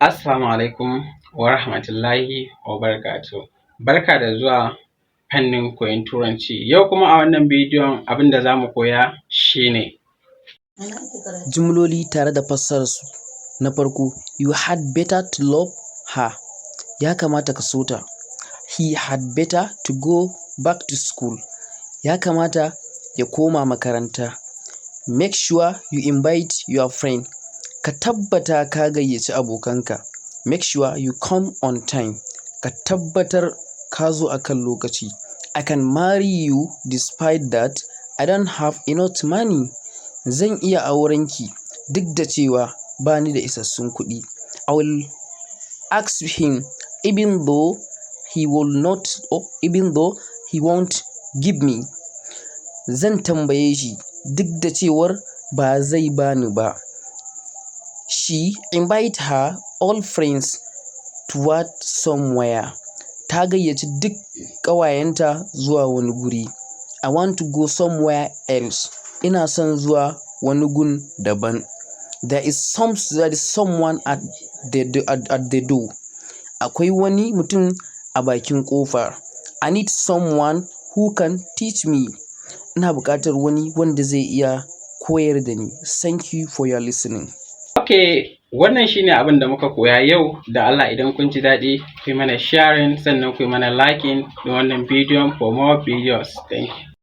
Assalamu alaikum wa rahmatullahi wa barakatuhu. Barka da zuwa fannin koyon Turanci. Yau kuma a wannan bidiyon, abin da za mu koya shi ne jimloli tare da fassararsu. Na farko, "You had better to love her." Ya kamata ka so ta. "He had better to go back to school." Ya kamata ya koma makaranta. "Make sure you invite your friend." Ka tabbata ka gayyaci abokanka. "Make sure you come on time." Ka tabbatar ka zo a kan lokaci. "I can marry you despite that I don't have enough money." Zan iya aurenki duk da cewa ba ni da isassun kuɗi. "I will ask him even though he will not or even though he won't give me." Zan tambaye shi duk da cewar ba zai ba ni ba. "She invite her all friends to what somewhere." Ta gayyaci duk ƙawayenta zuwa wani guri. "I want to go somewhere else." Ina son zuwa wani gun daban. There is someone at the door." Akwai wani mutum a bakin ƙofa. "I need someone who can teach me." Ina buƙatar wani wanda zai iya koyar da ni. Thank you for your listening. Ok, wannan shi ne abin da muka koya yau. Da Allah, idan kun ji daɗi, ku yi mana sharing, sannan ku yi mana liking na wannan bidiyon for more videos. Thank you.